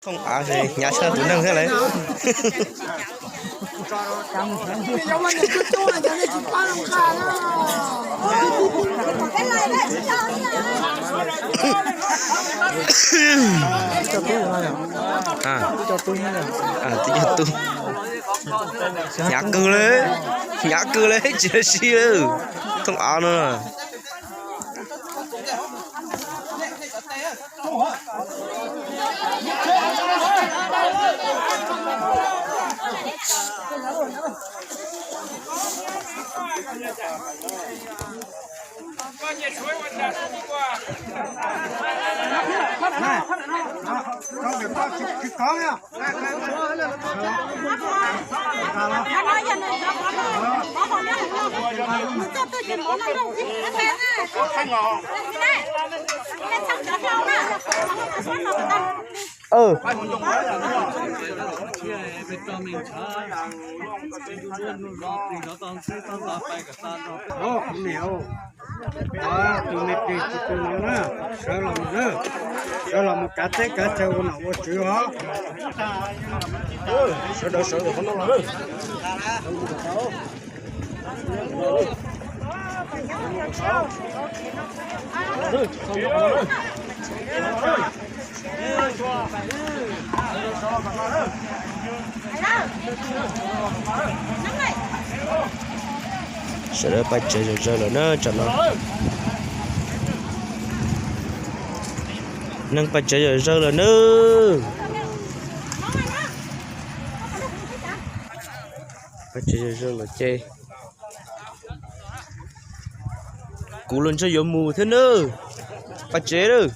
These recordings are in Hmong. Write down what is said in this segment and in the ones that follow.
Thooj av hnyav tshaj tus neeg thiab lawm. Twb cov tub, hnyav kawg li, hnyav kawg li tsis sib lawm. Thooj av no. Tus me plig tsis tu no na, sawv los mus, sawv los mus kav teb kav chaw ua nom ua tswv os. Sawv daws sawv ntawm qhov no los. Sawv daws paj tsev zom zaws lawm na tsam no. Neeg paj tsev zom zaws lawm na. Paj tsev zom zaws lawm ces kuv los ntshe yuav mus thiab nawb, paj tsev lawm.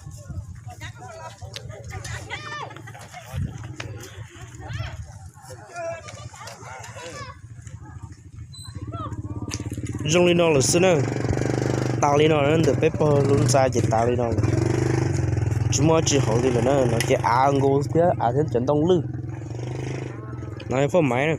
Zoo li no lawm xwb na. Tas li no, ntawm peb pog lub ntxa ces tas li no lawm. Tsis muaj dab tsi hauv li lawm na, no ces av nkaus thiab, av thiab cov ntoo lwj. No yog phoj maiv na.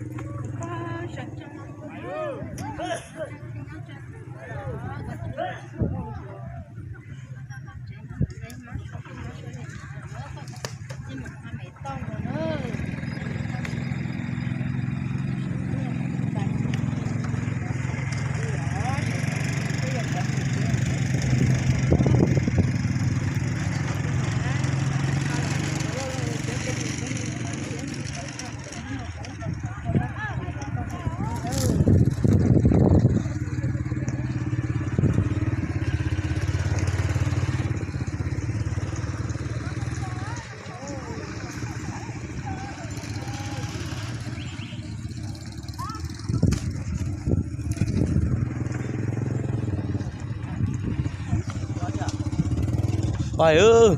Pais,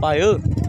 pais.